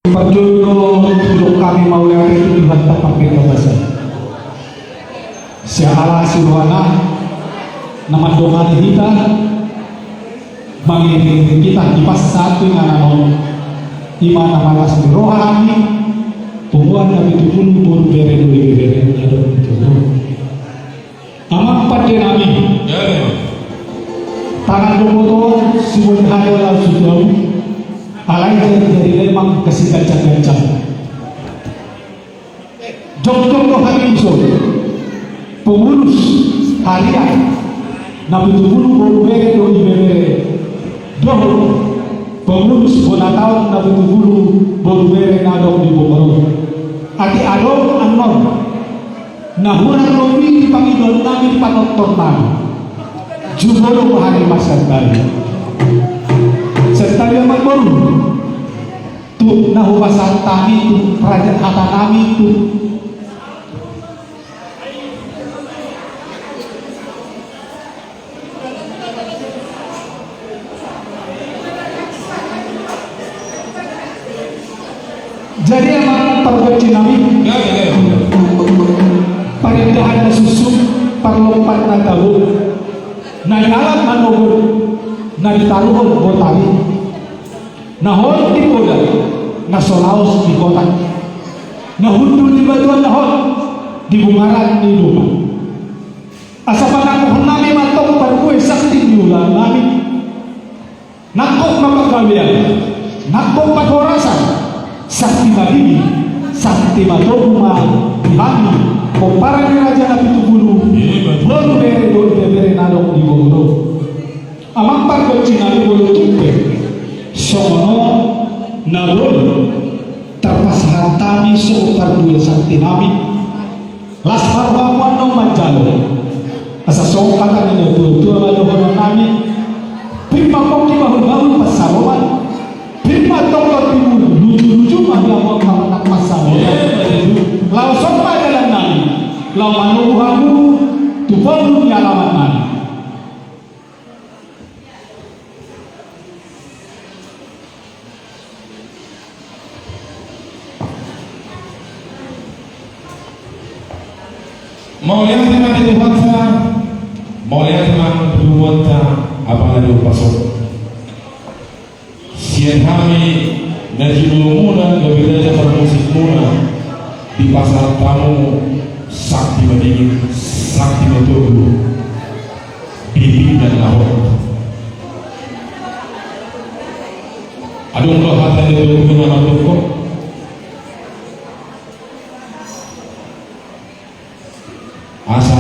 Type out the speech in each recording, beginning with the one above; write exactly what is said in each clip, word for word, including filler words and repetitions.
Parjolo hudok hami mauliate tu Tuhanta Pardenggan Basa. Siala asi rohana na mandongani hita, mangiringiring hita di pasahat tu inganan on. I ma na marlas ni roha hami, punguan na pitu pulu boru, bere dohot ibebere na adong di Bogor. Amang pande nami. Tangan do boto, siboan hata laos tu ahu. Alai jadi-jadi lemang, kasi gancang-gancang. Jongjong do hami dison, pengurus harian na pitu pulu boru, bere dohot ibebere, dohot pengurus bona taon na pitu pulu boru, bere na adong di Bogor. Atik adong annon na hurang lobi di pangidoan nami, di panortor nami, jumolo ma hami marsantabi. Santabi amang boru. Tu na hupasahat hami, tu raja hata nami tu. Jadi amang pargonsi nami, parindahan na suksuk, parlompan na tabo, na nialap manogot, na ditaruhon botari. Na hot di poda, na so laos di kota, na hundul di batuan na hot, di bungaran ni domba. Asa panangkohon nami ma antong parbue sakti ni ulaon nami. Nangkok ma panggabean, nangkok parhorasan, sakti madingin, sakti matogu ma di hami, pomparan ni raja na pitu pulu boru, bere dohot ibebere na adong di Bogor. Amang pargonsi nami, molo tung pe songon on na boi tarpasahat hami songon parbue sakti nami, las ma rohamu annon manjalo. Asa songon hata ni na tua-tua ma dohonon nami: Pir ma pongki bahul-bahul pansamotan, pir ma tongtong timun luju-luju ma di hamu angka anak pansamotan. Laos on ma dalan nami laho manogu hamu tu ponggung ni alaman nami. Mauliate ma di Tuhanta, mauliate ma di Tuhanta, apala di upas on. Sian hami na jolomuna gabe raja parmusikmuna, dipasahat hamu sakti madingin, sakti matogu di pinggan na hot. Adong do hata ni na mandok: Asa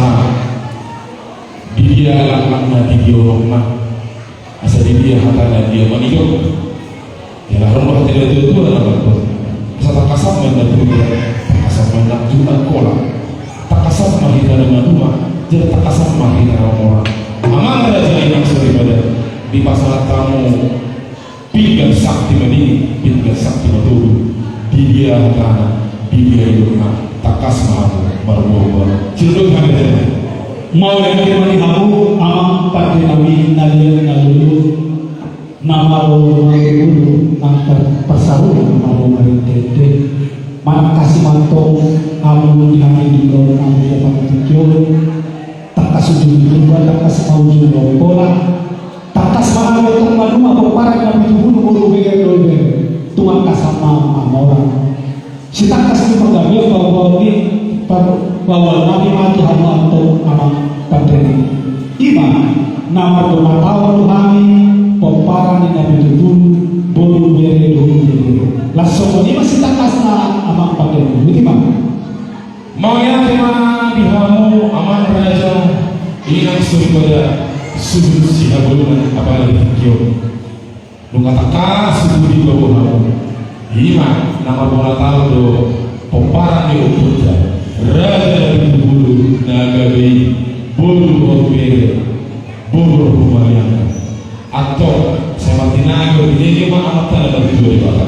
di dia langkatna, di dia unokna, asa di dia hatana, di dia mangido. Ia laho ma hata ni na tua-tua na mandok: Asa tangkasan ma inna tubu, tangkasan ma inna tubu na hola, tangkasan ma hita na maduma, jala tangkasan ma hita na mamora. Amang raja, inang soripada, dipasahat hamu pinggan sakti madingin, pinggan sakti matogu. Di dia hatana, di dia idokna, tangkas ma hamu marboa-boa. Sidok hami. Mauliate ma di hamu amang pande nami na liat na lolo, na malo marguru, na parsaroha malo marende-ende. Manangkasi ma antong hamu di hami di ulaon nami di tingki on. Tangkas ujung ni purba, tangkas ma ujung ni ompola. Tangkas ma hami antong maduma pomparan na pitu pulu boru, bere dohot ibebere. Tung angka sama mamora. Sitangkas ni panggabean baubaon ni, baubaon nami ma tu hamu antong amang pande nami. I ma na marbona taon tu hami pomparan ni na pitu pulu boru, bere dohot ibebere. Laos songon i ma sitangkasna amang pande nami. Botima. Mauliate ma di hamu amang raja, inang soripada, suhut sihabolongan apala di tingki on. Nunga tangkas suhut diboan hamu, i ma na marbona taon do pomparan ni ompunta, raja na pitu pulu na gabe i, boru dohot bere, boru dohot ibebere. Antong sai martinaga, binege ma Amanta na martua Debata.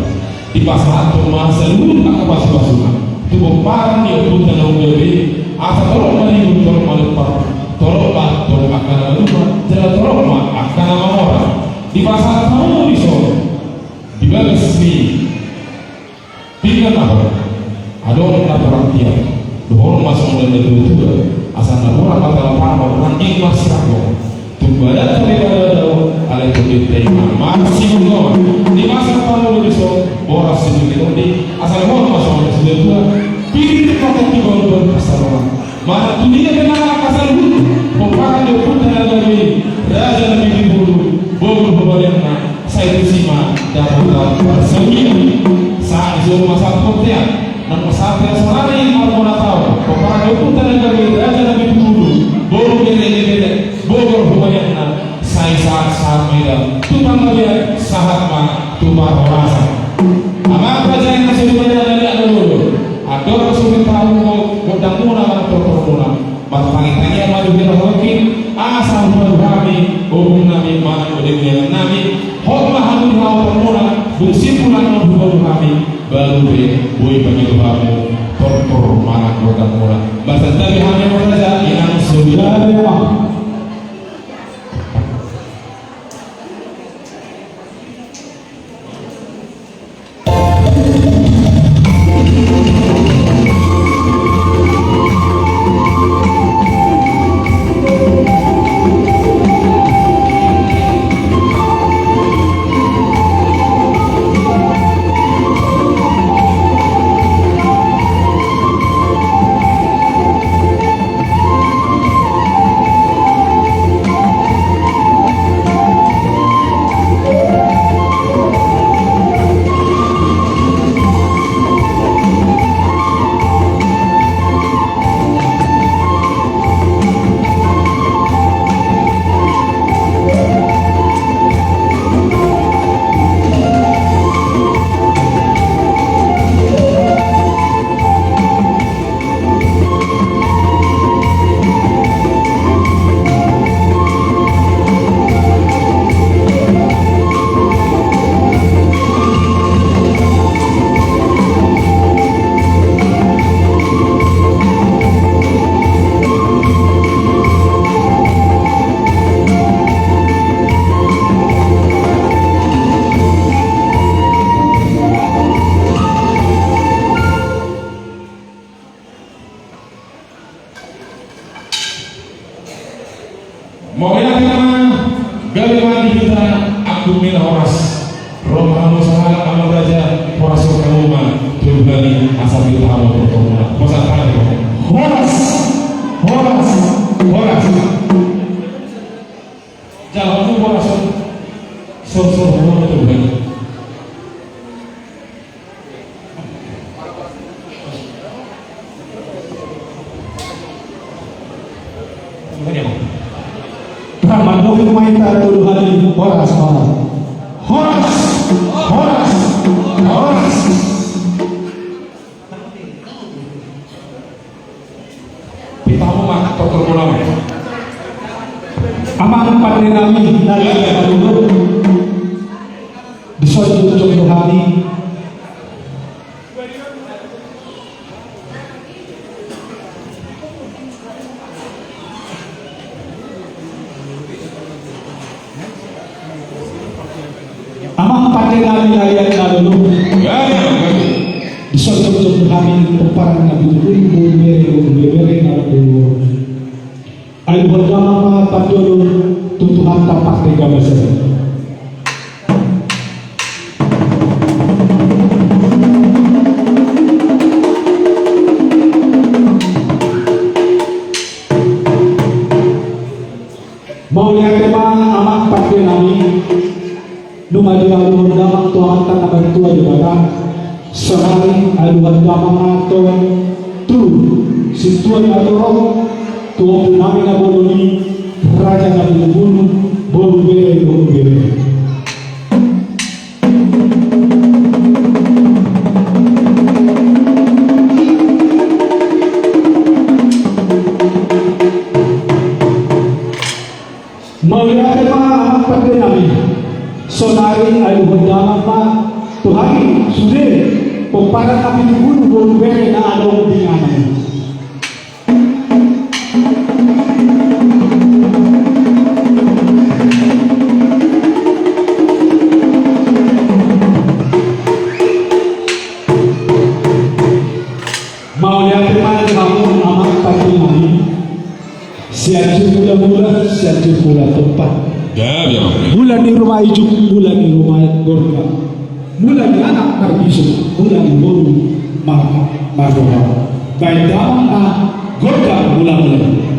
Dipasahathon ma saluhut angka pasupasuna tu pomparan ni ompunta na umgabe i, asa torop ma lihur, torop ma lempar, torop ma, torop angka na maduma, jala torop ma angka na mamora. Dipasahat hamu dison di bagas ni Pinggan na ho, adong na porang tiap, dohor ma songon na dua tua, asa na porang ma tala pamor, rangging ma siranggo. Tumbadan tapi pada dao, alai tundit tai ma, marsibunoan, di masa pamor di so, boras sibuti tondi, asa dohor ma songon na dua tua, pinggan ma tati bau berpasaroan. Mana tu dia pe na angka saluhut, pomparan ni ompunta na gabe i, raja na pitu pulu, bogor hobalianna, sai tusi ma dapotan parsaulian. Sahat ni jolo ma sahat portean, naung sahat pe sonari marbona taon, pomparan ni ompunta na gabe i, raja na pitu pulu, bogor bere, bere, bogor hobalianna, sai sahat sahat ma i da tu panggabean, sahat ma tu parhorasan. Amang raja na so di balian na nian na lolo. Andor so di tamu mo, gondangmuna manang tortormuna. Martangitangian ma di hita hoti, asa hupalu hami ogung nami manang ode nian nami. Hot ma hamu di haopanmuna, dung simpulan on hupalu hami. Baru pe boi pangido hamu tortor manang gondangmuna. Marsantabi hami amang raja, inang so di balian. Mauliate ma, gabe ma di hita angkup ni na horas. Ro ma hamu sahalak amang raja, horas ro hamu ma, tolu hali, asa di hamu tortormuna. Horas, horas, horas. Jala hamu horas, sorsor hamu ma tolu hali. Tar mandok ma hita tolu hali horas, horas. Horas, horas, horas. Pita hamu ma tortormuna. Amang pande nami na di hamu, dison jotjot do hami. Amang pande nami na di hamu na lolo. Dison jotjot do hami pomparan na pitu pulu, bere, bere, bere na lolo. Aluhon damang ma pandodon tu Tuhanta Pardegagasan. Mauliate ma amang pande nami. Nunga dialuhon damang tu Amanta na martua Debata, saonari aluhon damang ma antong tu sintua ni natorop, tu ompu nami na bolon i, raja na pitu pulu, boru bere dohot bebere. Mauliate ma amang pande nami. Saonari aluhon damang ma tu hami sude pomparan na pitu pulu boru bere na adong di inganan i. Mauliate ma di hamu amang pande nami. Sianjur Mula-mula, Sianjur Mula Tompar. Ya, ya. Mula ni ruma ijuk, mula ni ruma gorga. Mula ni anak marbisuk, mula ni boru mar-, mardohot. Baen damang ma gondang mula-mula.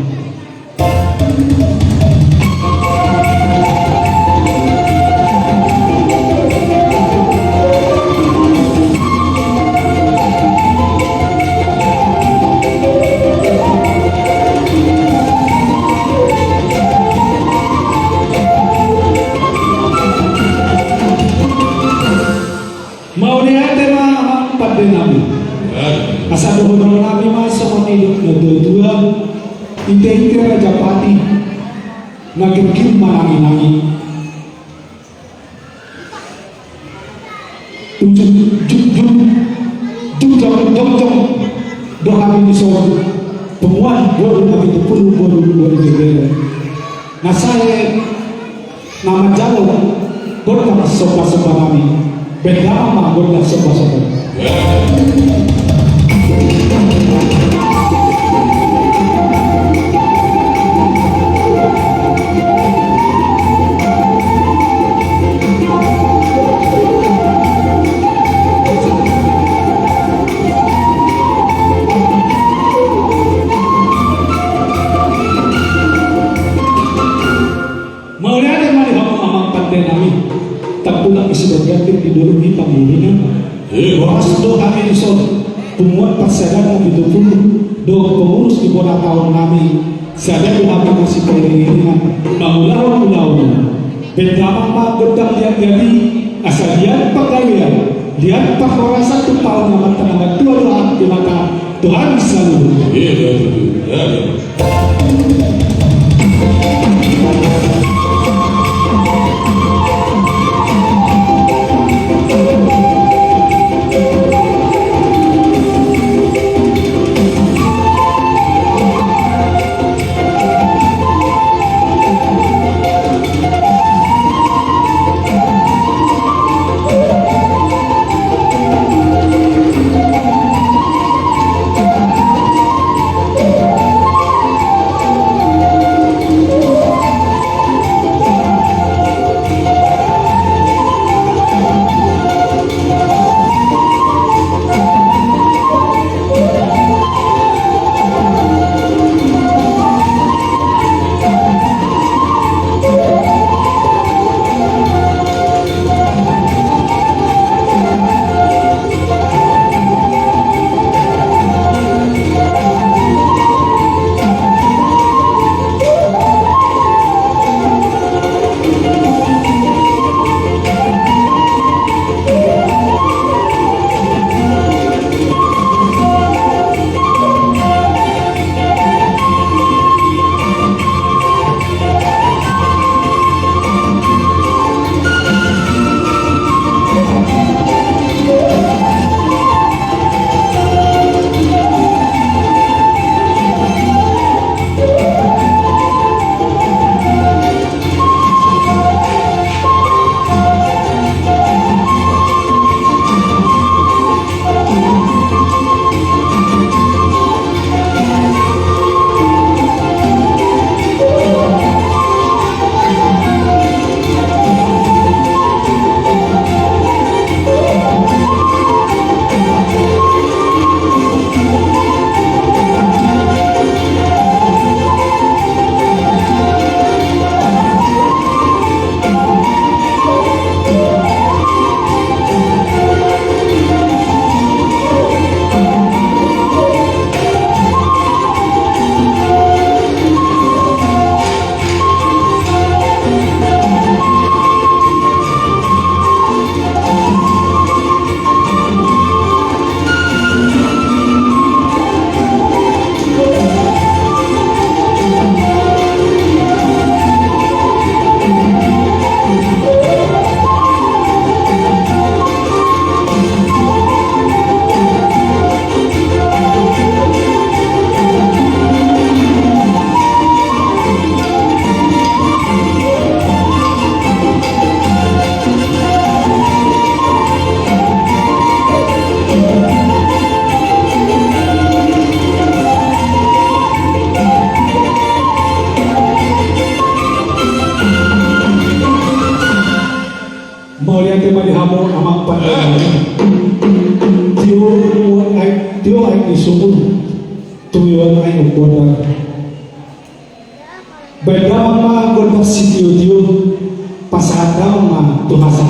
Mauliate ma amang pande nami. Asa dohonon nami ma songon nidok ni natua-tua. Ite-ite rajapati na girgir manangi-nangi. Ujung, jung, jung, jung, jung, jung, jung. Do hami dison punguan boru na pitu pulu, boru, boru gegere. Na sai na manjalo gondang somba-somba nami. Baen damang ma gondang somba-somba. Mauliate ma di hamu amang pande nami. Tampulak i siborganding di dolok i pangiringan. Horas do hami dison punguan parsiagaan na pitu pulu dohot pengurus di bona taon nami. Sada do hami masipairing-iringan mangulahon ulaon. Baen damang ma gondang liat-liat i asa liat panggabean, liat parhorasan tu paon ni amanta na martua dohot Debata tu hami saluhutna. Tio aek, tio aek ni sumur, tio aek ni gondang. Baen damang ma gondang sitiotio, pasahat damang ma tu hasa.